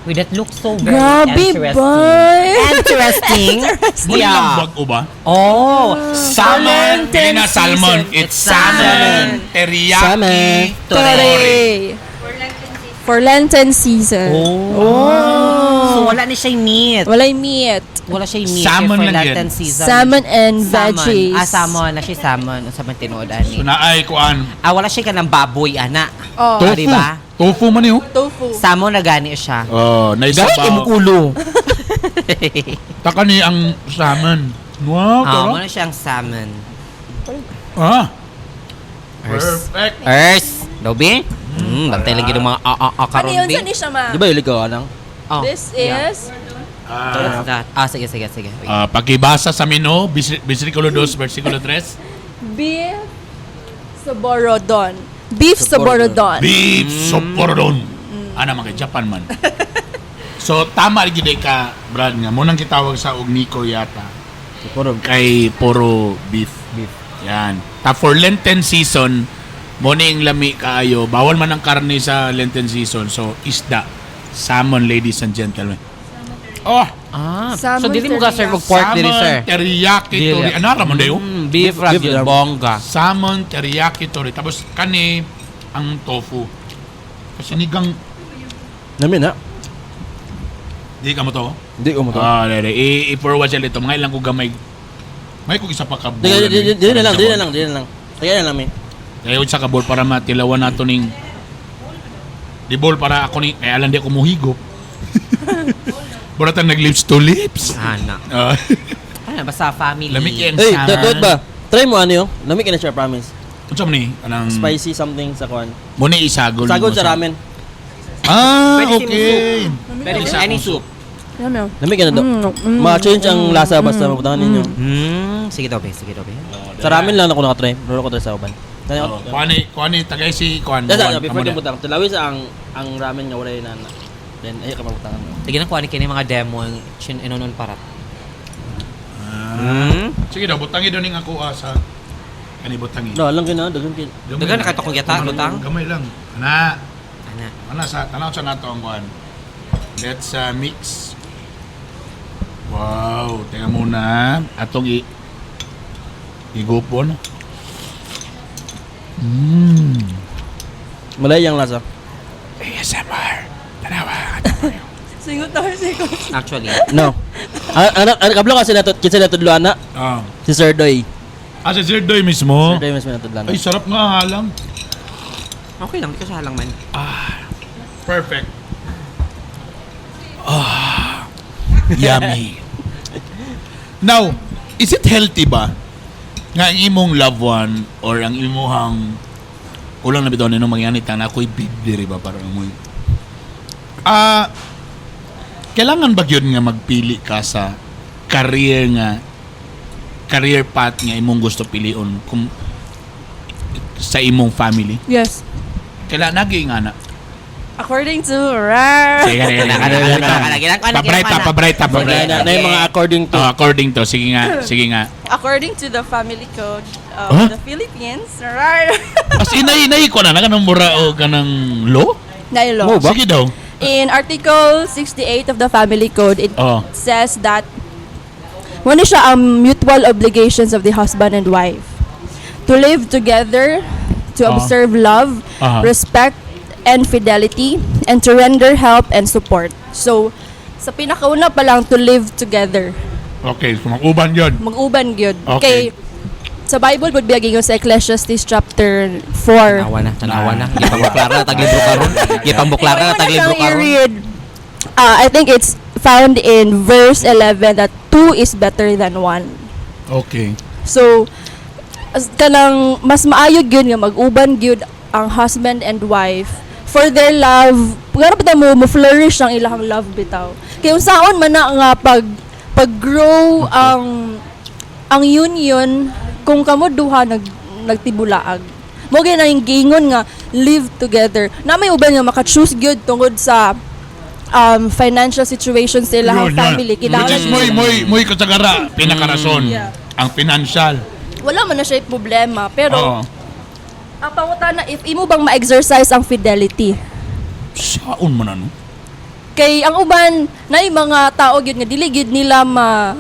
Wait, that looks so very Grabe interesting. ba? Interesting. Muli lang bag-o ba? Oh, Salmon! Hindi na salmon. It's salmon. Teriyaki. Salmon. Tore. For Lenten season. Oh. So wala na siya meat. Walay meat. Wala siya meat. Salmon for lang yun. Lenten season. Salmon and Salmon. veggies. Ah, salmon. Na siya salmon. Sa man tinuod ani. So naay kuan. Ah, wala siya kanang baboy, ana. Oh. Tofu. Diba? Tofu man yun. Tofu. Salmon na gani siya. Oh, Dahil kay mukulo. Taka ni ang salmon. Wow, Ah, tara. wala siyang salmon. Ah. Ers. Perfect. Ers. Dobi? Bantay lagi ng mga a a a Ano karon yun? bi. Saan ni siya ma? Di ba yung ligaw anang? Oh, This yeah. is What's that? Ah, sige, sige, sige. Wait. Ah, pakibasa sa mino, versikulo 2, versikulo 3. Beef soborodon. Beef soborodon. Beef soporodon. Ana man kay Japan man. So tama gid ka Brad nga mo nang gitawag sa og Nico yata Puro. Kay puro beef. Beef. Yan. Ta for Lenten season mo ning lami kaayo. Bawal man ang karne sa Lenten season. So isda, salmon, ladies and gentlemen. Oh, Ah, so Salmon dili mo ga serve og pork salmon dili, sir. Teriyaki Dili. tori. Ano ra man dayo? Beef ra Beef gyud, ra. bongga. Salmon teriyaki tori. Tapos kani ang tofu. Kasi nigang Namin na. Di ka mo to? Hindi ko mo to. Ah, dere. I-forward siya dito. Mga ilang ko gamay. May kung isa pa ka Di, di, di, di na lang, di na lang, di na lang. Kaya na lang eh. Kaya isa ka bowl para matilawan nato ning di bowl para ako ni kaya lang di ako muhigop. Buratan nag lips to lips. Ana. Ah, Ano basta family. Lami kay ang Hey, salmon. tuot ba? Try mo ano yun? Lamig ka na siya, promise. Unsa man ni? Anang Spicy something sa kuan. Mo ni isagol. Sagol nimo sa ramen. Ah, Pwede okay. Pwede Isa any akong soup. Yummy. Lamig ka na do. Ma-change ang lasa basta mabutangan ninyo. Sige daw be, sige daw be. Sa ramen lang ako nakatry. Pero ako try sa uban. Oh, kuani kuani tagay si kuan. Dasa, Juan, before amo di na. butang, tulawis ang ramen nga walay na. Then ay ka mabutangan. Sige nang kuani kini mga demo chin inonon parat. Ah. Hmm. Sige daw, butangi daw ning ako ah, sa kani butangi. No, lang kina, dagan kin. Gamay Dagan lang. na kato kong yata, butang. Gamay lang. Ana, Ana. ana sa tanaw sa nato ang kuan. Let's mix. Wow, teka muna. Atong i igupon. Malay ang lasa. ASMR. Tanawa. Singot na singot. Actually. No. Ana ana kablo kasi nato kinsa natudlo ana Ah. si Sir Doy. Ah, si Sir Doy mismo. Sir Doy mismo natudlo ana. Ay, sarap nga halang. Okay lang, di ko siya halang man. Perfect. Ah, yummy. Now, is it healthy ba nga ang imong loved one or ang imuhang kulang na bitaw nino mangyanit na ako'y big diri ba parang amoy. Ah, kailangan ba gyud nga magpili ka sa career nga career path nga imong gusto pilion kung sa imong family? Yes. Kailangan naging nga na. According to Rar. Sige, sige, sige. Pabrayta, pabrayta, Na, pabrayta. na, na yung mga according to Oh, according to, sige nga, sige nga. According to the family code of Huh? the Philippines, Rar. As inay, inay ko na, na kanang mura o kanang law? Nailo. Mo ba? Sige daw. In Article 68 of the Family Code, it Oh. says that muna siya ang mutual obligations of the husband and wife. To live together, to observe love, respect, and fidelity, and to render help and support. So, sa pinakauna pa lang, to live together. Okay, so mag-uban yun. Mag-uban gyud. Okay. Kay, sa Bible would be aging sa Ecclesiastes chapter 4. Tanawa na, tanawa na. Gipambuklara na taglibro karon. Gipambuklara na taglibro Ikaw na siyang karon. i-read. I think it's found in verse 11 that two is better than one. Okay. So, as kanang mas maayo gyud nga mag-uban gyud ang husband and wife for their love. Pero pa mo mo flourish ang ilang love bitaw. Kay unsaon man na nga pag pag-grow ang union kung kamo duha nagtibulaag. Mo gyud na yung giingon nga live together. Na may uban nga maka-choose gyud tungod sa financial situation sa ilang Yun, yun. family. Kailangan Which is moy, moy, moy kasagara, pinakarason. Yeah. Ang financial. Wala man na siya problema, pero Oo. ang pangutana if imo bang ma-exercise ang fidelity. Saon man ano? Kay ang uban nay mga tao gyud nga dili gyud nila ma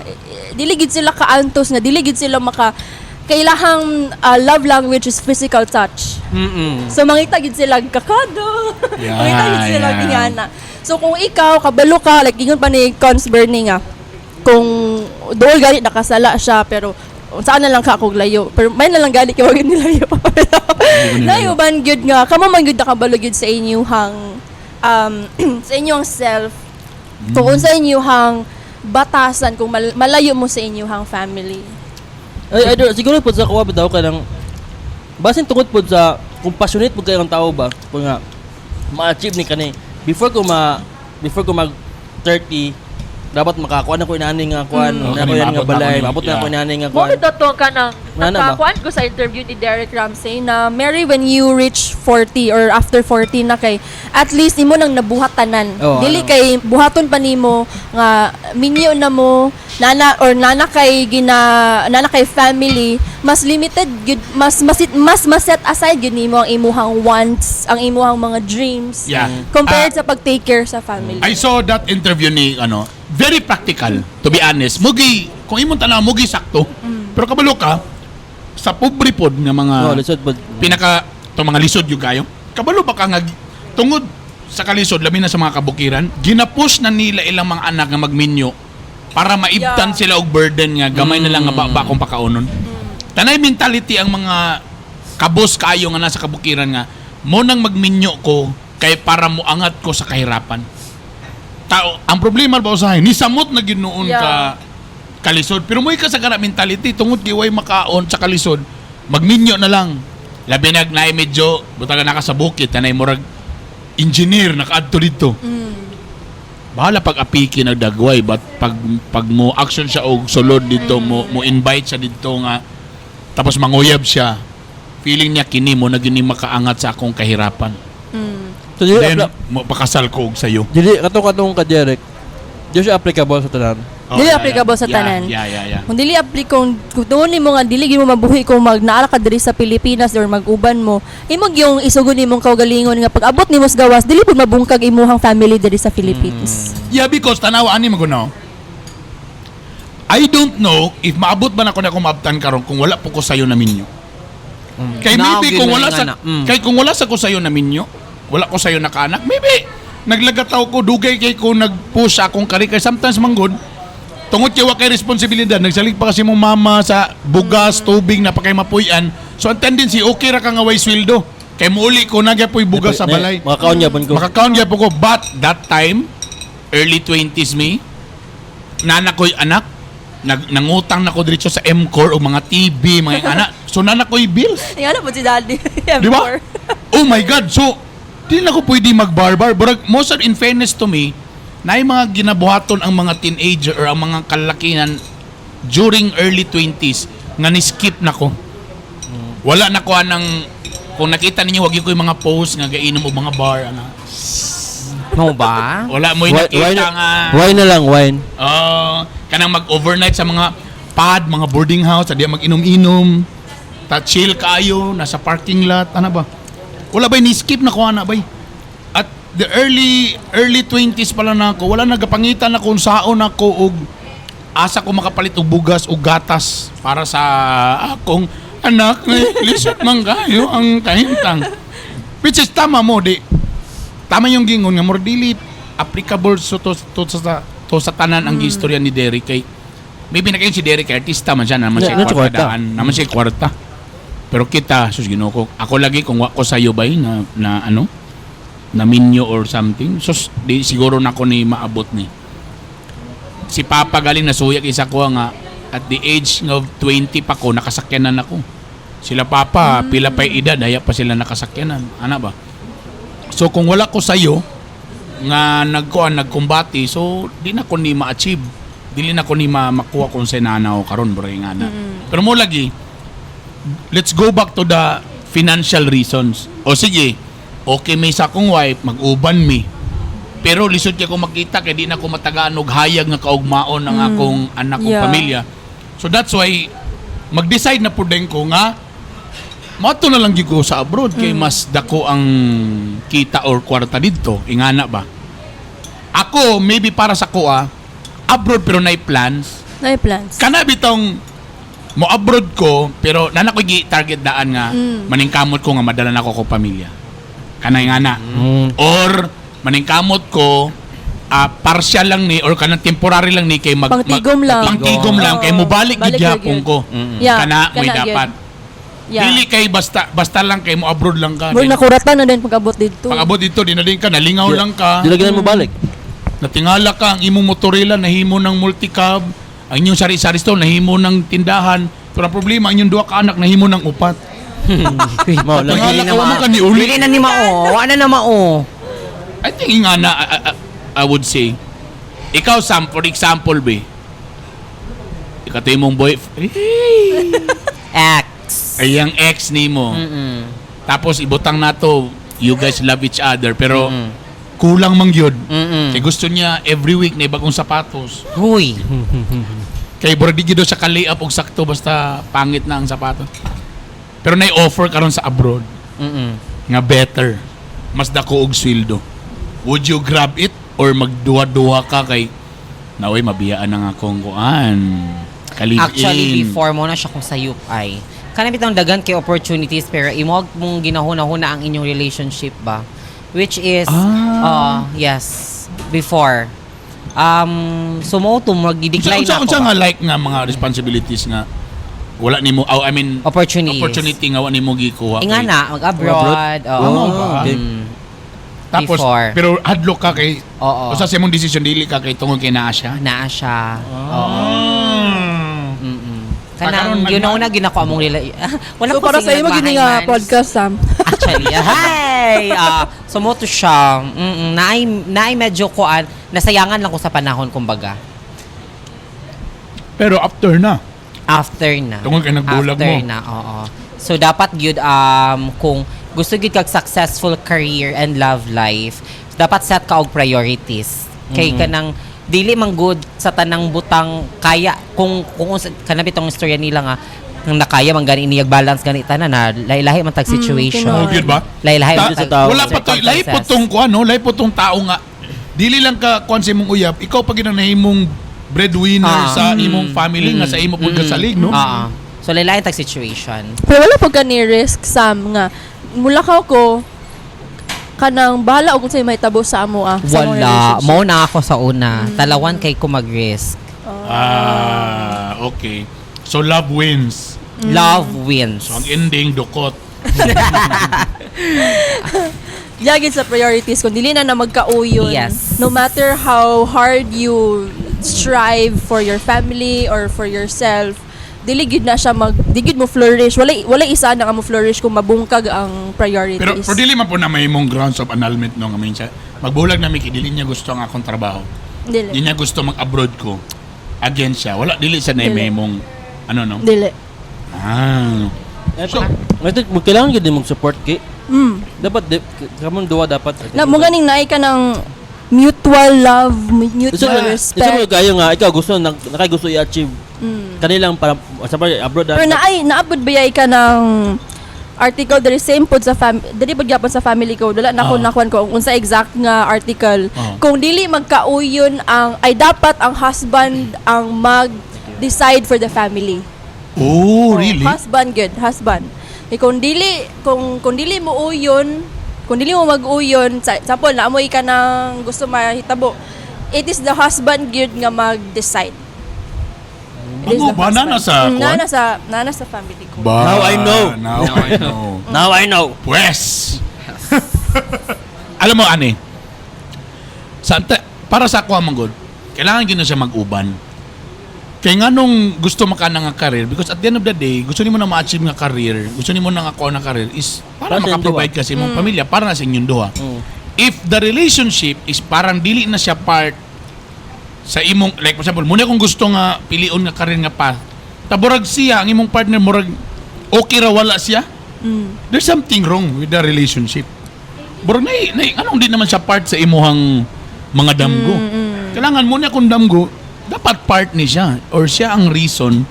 dili gyud sila kaantos nga dili gyud sila maka kailahang love language is physical touch. So mangita gyud sila kakado. Mangita gyud sila ingana. So kung ikaw kabalo ka, like ingon pa ni Cons Bernie nga kung dool gani nakasala siya, pero saan na lang ka kog layo, pero may na lang gani kay wag nilayo. Nilayo. Nay uban gyud nga kamo man gyud nakabalo gyud sa inyong sa inyong self kung unsa inyong batasan kung malayo mo sa inyong family. Ay, ay, siguro po sa kuha ba daw ka ng basin tungod po sa kung passionate po kayo ang tao ba kung nga ma-achieve ni kani before ko mag 30, dapat makakuha na ko inani nga kuan Mm. na ko yan Oh, nga maabot na balay ako ni- maabot na ko inani nga Mo kuan. bitaw to ka nang Wala na ba? nakakuan ko sa interview ni Derek Ramsey na marry when you reach 40 or after 40 na kay at least imo nang nabuhat tanan. Oo, Dili ano. kay buhaton pa nimo nga minyo na mo nana or nana kay gina nana kay family, mas limited gyud, mas mas set aside gyud nimo ang imuhang wants, ang imuhang mga dreams compared sa pag take care sa family. I saw that interview ni ano, very practical, to be honest. Mugi kung imong tanaw, mugi sakto. Pero kabalo ka sa pobre pod nga mga Oh, lisod pod. Pinaka to mga lisod yung kayo. Kabalo ba ka nga tungod sa kalisod, labi na sa mga kabukiran, ginapush na nila ilang mga anak nga magminyo para maibtan sila og burden nga gamay na lang nga ba kung pakaunon. Tanay mentality ang mga kabos kayo nga nasa kabukiran nga mo nang magminyo ko kay para moangat ko sa kahirapan. Tao, ang problema ba usahay ni samot na ginuon ka kalisod. Pero mo'y kasagara mentality tungod kay way makaon sa kalisod, magminyo na lang. Labi nag naay medyo butaga na ka sa bukid, tanay murag engineer nakaadto didto. Bahala pag apiki nagdagway, but pag mo action siya og sulod dito, mo mo invite siya didto nga tapos manguyab siya. Feeling niya kini mo na gini makaangat sa akong kahirapan. So dili Then apply mo pakasal ko og sayo. dili katong ka Derek, di siya applicable sa tanan. Oh, Dili yeah, applicable yeah. sa tanan. Yeah. Kung dili apply kung tuon nimo nga dili gyud mo mabuhi kung mag naa ka diri sa Pilipinas or mag-uban mo, imo gyung isugod nimong kaugalingon nga pag abot nimo sa gawas dili pud mabungkag imuhang family diri sa Philippines. Yeah, because tanawa ani mo no. I don't know if maabot ba na ko na akong maabtan karon kung wala po ko sayo na minyo. Kay Naog maybe yun kung na wala yung sa anak. Kay kung wala sa ko sayo na minyo, wala ko sayo nakaanak, maybe naglagataw ko dugay kay ko nag-push akong kari kay sometimes manggod tungod kay wa kay responsibilidad, nagsalig pa kasi mong mama sa bugas, tubig na pa kay mapuy-an. So ang tendency, okay ra ka nga way sweldo. Kay muuli ko nagyapoy bugas sa balay. Makakaon gyapon ko. Makakaon gyapon ko. But that time, early 20s me, nana ko'y anak, nangutang na ko diretso sa MCOR o mga TV, mga anak. So nana ko'y bills. Nga na po si Daddy. Di ba? Oh my God. So, di na ko pwede magbarbar. Burag, most of, in fairness to me, na yung mga ginabuhaton ang mga teenager or ang mga kalakihan during early 20s nga ni-skip na ko. Wala na ko anang kung nakita ninyo wag ko yung mga post nga gainom og mga bar ana. Mo ba? Wala mo yung nakita Wine, nga wine na lang, wine. Oh, kanang mag-overnight sa mga pad, mga boarding house, adi mag-inom-inom. Ta chill kaayo nasa parking lot, ana ba? Wala bay ni skip na ko ana bay. At the early early 20s pa lang na ako, wala nagapangitan na kung saon ako og asa ko makapalit og bugas og gatas para sa akong anak nga lisod man kayo ang kahimtang. Which is tama mo di. Tama yung gingon nga more dili applicable so to sa tanan ang gistorya ni Derek kay maybe na kayo si Derek kay artista man siya naman siya Na- na kwarta kwarta. daan naman siya kwarta. Pero kita sus Ginoo ko, ako lagi kung wa ko sayo bay na, na ano na minyo or something, sus di siguro na ko ni maabot ni si Papa. Galing nasuyak isa ko nga at the age of 20 pa ko nakasakyanan ako. Sila Papa, pila pa edad haya pa sila nakasakyanan ana ba. So kung wala ko sayo nga nagkuan nagkumbati, so di na ko ni ma-achieve, dili na ko ni makuha kung sa nanaw karon bro nga na. Pero mo lagi, let's go back to the financial reasons. O sige, okay may sa akong wife, mag-uban mi, pero lisod kay ko makita kay di na ko matagaan og hayag nga kaugmaon ang akong anak o pamilya. So that's why Mag-decide na pud din ko nga moadto na lang gyud ko sa abroad kay mas dako ang kita or kwarta didto, ingana ba? Ako, maybe para sa kuha, abroad pero naay plans. Naay plans. Kana bitong mo abroad ko pero nana ko gi target daan nga maningkamot ko nga madala nako ko pamilya. Kana ingana. Or maningkamot ko, partial lang ni or kanang temporary lang ni kay mag Pangtigom lang. Pangtigom lang kay Oo. mobalik gid Balik gyapon gyud. ko. Yeah, Kana mo'y kana gyud. dapat. Dili kay basta basta lang kay mo abroad lang ka. Murag Then, nakuratan na din pag-abot dito. pag-abot dito di na din ka, nalingaw lang ka. Di lagi na mo balik. Natingala ka, ang imong motorela nahimo ng multicab, ang inyong sari-sari store nahimo ng tindahan. Pero ang problema, ang inyong duha ka anak nahimo ng upat. Mao lang. Tingala ka, wa man ka ni uli. Dili na ni mao. Wa na na mao. I think nga na, I would say, ikaw Sam, for example, be, ikaw mong boy, Ex. ay ang ex nimo. Tapos ibutang nato, you guys love each other, pero kulang mang yun. Kay gusto niya every week na bagong sapatos. Huy. Kay burag di gyud daw siya ka-lay up og sakto basta pangit na ang sapatos. Pero nay-offer karon sa abroad nga better. Mas dako og sweldo. Would you grab it or magduha-duha ka kay naway mabiyaan na nga akong kuan? Ka-live Actually, in. before mo na siya kung sa UPI. Kanang bitong dagan kay opportunities pero imog mong ginahuna-huna ang inyong relationship ba? Which is, yes, before. So mo to mag-decline Unsa na ako unsa ba? nga like nga mga responsibilities nga wala nimo, oh, I mean, Opportunities. Opportunity nga wa nimo gikuha Inga kay- na, mag-abroad. Oo. Ano ba? Tapos Before. pero hadlok ka kay Oo. usa sa imong decision dili ka kay tungod kay naa siya. Naa siya. Oo. Pagkaroon Kanang, yun nagmahal. na ginako among rela. Wala So ko para sa sing imo gini nagmahay nga man. podcast, Sam. Actually, hi! So mo to siya. Naay medyo kuan, nasayangan lang ko sa panahon kumbaga. Pero after na. After na. Tungod kay nagbulag After mo. na, oo. So dapat gyud kung gusto gyud kag successful career and love life, dapat set ka og priorities. Kay kanang dili man good sa tanang butang kaya kung kanang bitong istorya nila nga nang nakaya man gani niyag balance gani tanan na lahi-lahi man tag situation. tinuod. Oh, gyud ba? Lahi-lahi man Ta- tag tao. wala pa to, lahi po tong kuan no, lahi po tong tao nga dili lang ka kuan sa imong uyab, ikaw pa gyud ang nahimong breadwinner sa imong family nga sa imo pud kasalig no. So lahi-lahi tag situation. Pero wala pa ka ni risk, Sam, nga mulakaw ko kanang bahala og kung sa'yo mahitabo sa amo sa among Wala. relationship. Mo na ako sa una. Talawan kay ko mag-risk. Ah, okay. So love wins. Love wins. So ang ending dukot. Lagi sa priorities kung dili na na magkauyon. Yes. No matter how hard you strive for your family or for yourself, dili gid na siya mag di gid mo flourish. Wala isa na nga mo flourish kung mabungkag ang priorities. Pero dili man po na may imong grounds of annulment no nga minsan. Magbulag na mi kay dili niya gusto ang akong trabaho. Dili. Dili niya gusto mag-abroad ko. Against siya. Wala dili sa na Dili. may imong ano no. Dili. Ah. So, I think kailangan gyud mong support kay. Dapat di, kamong duwa dapat. Na mo ganing naay ka ng mutual love, mutual Isa mo respect. kayo nga ikaw gusto nakay gusto i-achieve. Kanilang para sa abroad Pero naay naabot ba yay ka ng article diri same pod sa diri pod gyapon sa family code, wala na ko nakuan ko kung unsa exact nga article, kung dili magkauyon ang ay dapat ang husband ang mag decide for the family. Oh, really? Husband good, husband. Eh, kung dili mo uyon, kung dili mo mag-uyon, sa example naamoy ka ng gusto mahitabo, it is the husband gyud nga mag-decide. It is Ano the ba? husband. Nana sa kuwan? Nana sa family code. Ba, Now I know. Now I know. Now I know. Pwes. Alam mo, ani, sa, para sa ako ang manggod, kailangan gyud na siya mag-uban. Kaya nga nung gusto maka na nga career, because at the end of the day, gusto nimo na ma-achieve nga career, gusto nimo na nga kuha na career is para Para sa inyong maka-provide ka sa imong pamilya, para na sa inyong duha. If the relationship is parang dili na siya part sa imong, like for example, muna kung gusto nga pilion nga career nga path, taburag siya, ang imong partner, murag okay ra wala siya, there's something wrong with the relationship. Murag na, anong di naman siya part sa imuhang mga damgo. Kailangan mo niya kung damgo, dapat part ni siya or siya ang reason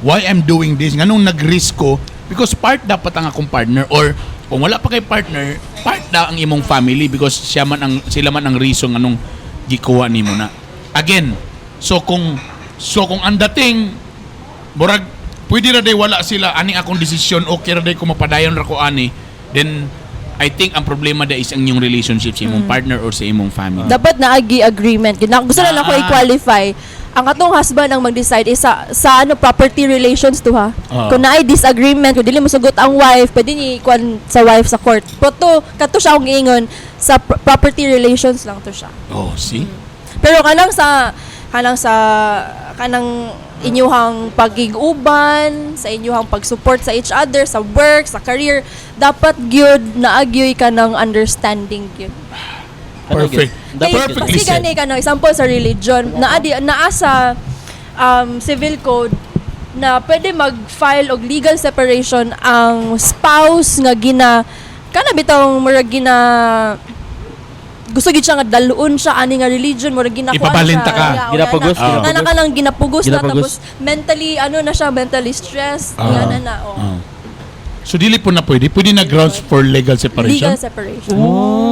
Why I'm doing this? Nganong nag-risk ko? Because part dapat ang akong partner or kung wala pa kay partner, part na ang imong family because siya man ang sila man ang reason anong gikuha nimo na. Again, so kung ang dating murag pwede ra day wala sila ani akong desisyon, okay ra day kung mapadayon ra ko ani, then I think ang problema da is ang inyong relationship sa imong partner or sa imong family. Dapat naagi agreement. Gusto na lang ko i-qualify. Ang atong husband ang mag-decide is sa ano, property relations to ha. Ah. Kung naay disagreement, kung dili mosugot ang wife, pwede ni kuan sa wife sa court. Pero to, kato siya akong giingon sa property relations lang to siya. Oh, see? Pero kanang sa kanang inyuhang pagig-uban, sa inyuhang pag-support sa each other, sa work, sa career, dapat gyud naagyoy ka ng understanding gyud. Perfect. Dapat Kay, Perfectly kasi said. gani kanang example sa religion, naa di naa sa civil code na pwede mag-file og legal separation ang spouse nga gina kana bitawng murag gina gusto gid siya nga daluon siya ani nga religion, murag ginakuan Ipabalinta siya. ka. Yeah, o, Ginapugos, nga na, nga na kanang ginapugos na Ginapugos. tapos mentally ano na siya, mentally stressed nga na na oh. Ah. So dili po na pwede. Pwede na grounds for legal separation. Legal separation.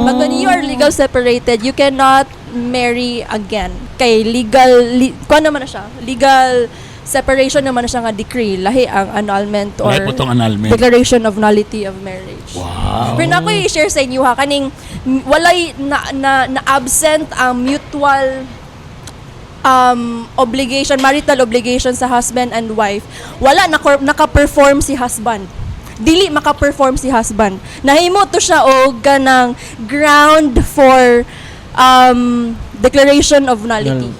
But when you are legal separated, you cannot marry again. Kay legal, kuan naman na siya, legal separation naman na siya nga decree. Lahi ang annulment or Lahi po tong annulment. declaration of nullity of marriage. Wow. Pero na ako i-share sa inyo ha, kaning walay na absent ang mutual obligation, marital obligation sa husband and wife. Wala na naka-perform si husband. Dili maka-perform si husband. Nahimo to siya og kanang ground for declaration of nullity.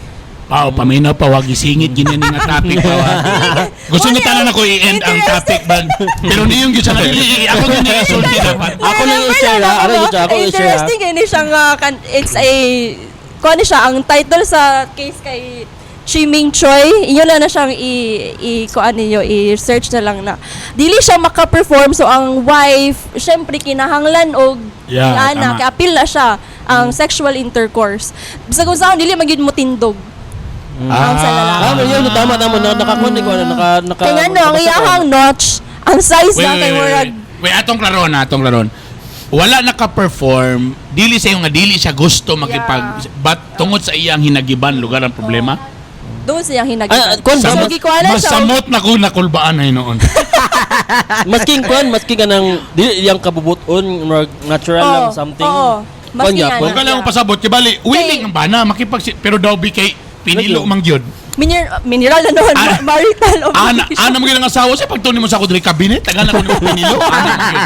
Pao, paminaw pa, wag isingit gini nga topic pa. Wa. Gusto Wala, niyo tanan ako i-end ang interesting. topic ba? Pero niyong gyud siya dili ako gyud ni isulti dapat. Ako lang Remember i-share, na ha? ako, Ano yun siya? Ako i-share, ha? Interesting ini siya nga it's a kuan ni siya ang title sa case kay Chiming Choi, inyo lang na siyang i kuan ninyo, i-search na lang na. Dili siya maka-perform, so ang wife syempre kinahanglan og Yeah, ana tama. kay apil na siya ang sexual intercourse. Bisag kung saan dili magyud mo tindog. Ang sa lalaki. Ah, yun, tama, tama. Nakakuan ko, ano, naka, Kaya ano, ang nakabasa ko. iyahang notch, ang size Wait, na wait, kay wait, murag wait. Wait, atong klaron na, atong klaron. Wala naka-perform, dili sa nga dili siya gusto makipag but tungod sa iyang hinagiban lugar ang problema. Doon siyang hinagiban. Ah, kuan ba? So, gikuanan siya. Masamot na ko nakulbaan ay noon. Masking kuan, maski ka ng dili iyang kabubuton, murag natural lang Oo, something. oo. Kuan Maski gyapon. Huwag ka lang pasabot kay bali willing Kay- ang bana makipag pero daw bi kay pinilo Lagi. mang gyud. Mineral na noon, Ah. marital Ana obligation. ana mo gyud ang asawa siya pagtuon nimo sa ako diri cabinet tagal na ko nimo pinilo. Ana mo gyud.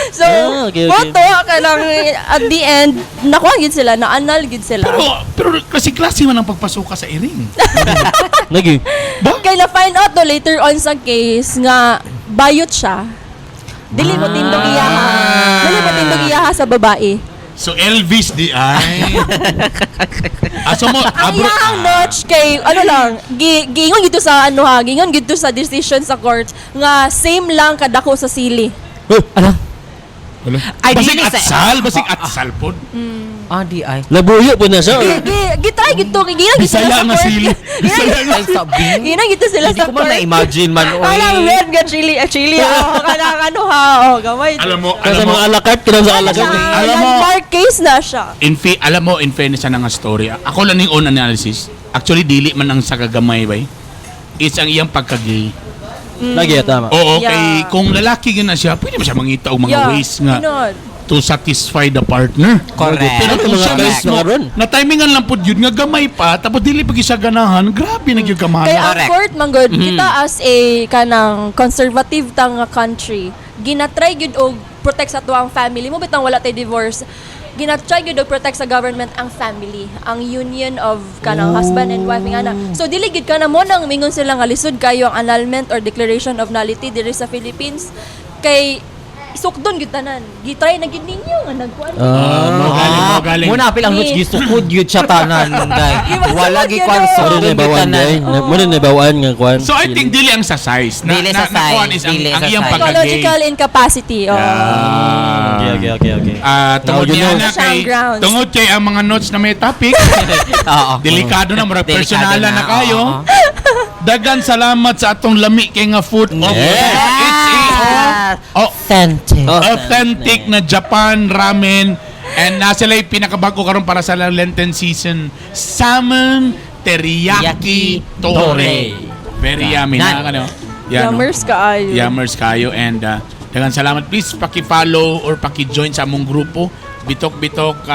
So, Ah, okay. boto ka lang, at the end, nakuha gid sila, na-annul gid sila. Pero pero kasi klase man ang pagpasuka sa iring. Lagi. Ba? Kay na find out to later on sa case nga bayot siya. Dili mo tindog iyaha. Dili mo tindog iyaha sa babae. So Elvis di ay. Aso mo Ang abro iyahang notch kay ano lang, giingon gito sa ano ha, giingon gito sa decision sa court nga same lang kadako sa sili. Ala. Wala. Ay, Basig dili sa- atsal, basig atsal pod. Ah, di ay. Labuyo po na siya. Gi try gito, giingon gito Bisaya sila sa nga court. sili. Bisaya nga. Ay, sabi. Giingon gito sila Hindi sa ko man court. na-imagine man. Oy. Kanang red nga chili, ah, chili, oh, kanang ano ha, oh, gamay. Alam mo, Kasi alam mo, mga alakart, kinang sa Ano alakart. siya, Alam mo- landmark case na siya. alam mo, in fairness sa nga story, ako lang ning own analysis. Actually, dili man ang sa kagamay bay. It's ang iyang pagkagay. Lagi, tama. Oo, Yeah. kay kung lalaki gyud na siya, pwede mo siya mangita og mga ways nga Tinuod. to satisfy the partner. Correct. Pero kung siya Mga mismo, mga ron. na timingan lang pud yun nga gamay pa, tapos dili pa gyud siya ganahan, grabe na gyud Kaya kamana. ang Correct. court man gud, kita as a kanang conservative ta nga country, ginatry gyud og protect sa tuang family mo bitang wala tay divorce. Ginatry gyud og protect sa government ang family, ang union of kanang husband and wife nga na. So dili gyud kana mo nang mingon sila nga lisod kayo ang annulment or declaration of nullity diri sa Philippines kay sukdon gyud tanan. Gitry na gyud ninyo nga nagkuan. Ah, mo galing, mo galing. Muna apil ang Ni- notch gisukod yun siya tanan. Day. Wala Gisukod gi yun, kwan oh. Mo sukod rin yun bawaan tanan. day. Mo rin bawaan nga kwan. So I think dili ang sa size. Na, Dili na, sa size, nakuan is ang, dili ang sa iyang size. pagkagay. Psychological incapacity. Oh. Ah. Okay. Ah, tungod Now you niya know. na Siya ang kay grounds. tungod kay ang mga notes na may topic, Oo. delikado na murag Delikado personalan na kayo. oo. Dagan salamat sa atong lami kay nga food of It's a oh, Authentic. Oh. authentic na Japan ramen and nasa sila yung pinakabago karon para sa Lenten season, salmon teriyaki Teriyaki tore. tore. Very yummy Nan. na ano. Yan, no? Yummers kaayo. Yummers kayo and daghang salamat. Please paki-follow or paki-join sa among grupo Bitok Bitok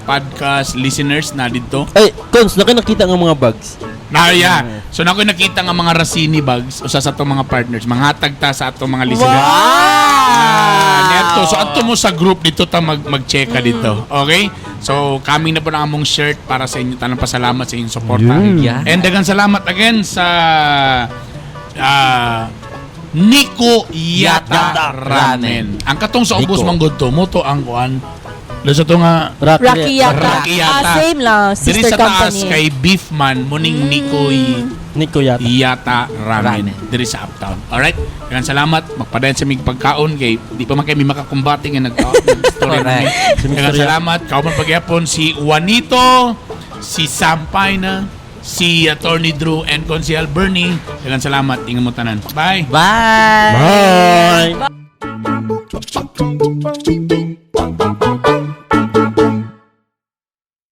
podcast listeners na dito. Ay, Cons, naka nakita nga mga bags. Na yeah. So na ko nakita nga mga Rasini bags usa sa atong mga partners. Manghatag ta sa atong mga listeners. Ah, neto. So adto mo sa group dito ta mag-check ka dito. Okay? So kami na po na among shirt para sa inyo tanang pasalamat sa inyong suporta. Yeah. And daghang salamat again sa Nico Yata Yata Ramen. Ramen. Ang katong sa ubos Nico. manggod to mo to ang kuan. Lo sa to nga Rocky Yata. Rocky Yata. Ah, same lang. Diri Sister sa taas company. kay Beefman muning Nico Nico Yata. Yata Ramen, Ramen. diri sa Uptown. Alright? Daghang salamat. Magpadayon sa mig pagkaon kay di pa man kay mi makakumbate nga nagkaon. Story Correct. namin. Daghang salamat. Kauban pagyapon si Juanito, si Sampay na, si Attorney Drew and Consihal Bernie. Daghang salamat. Ingat mo tanan. Bye. Bye! Bye!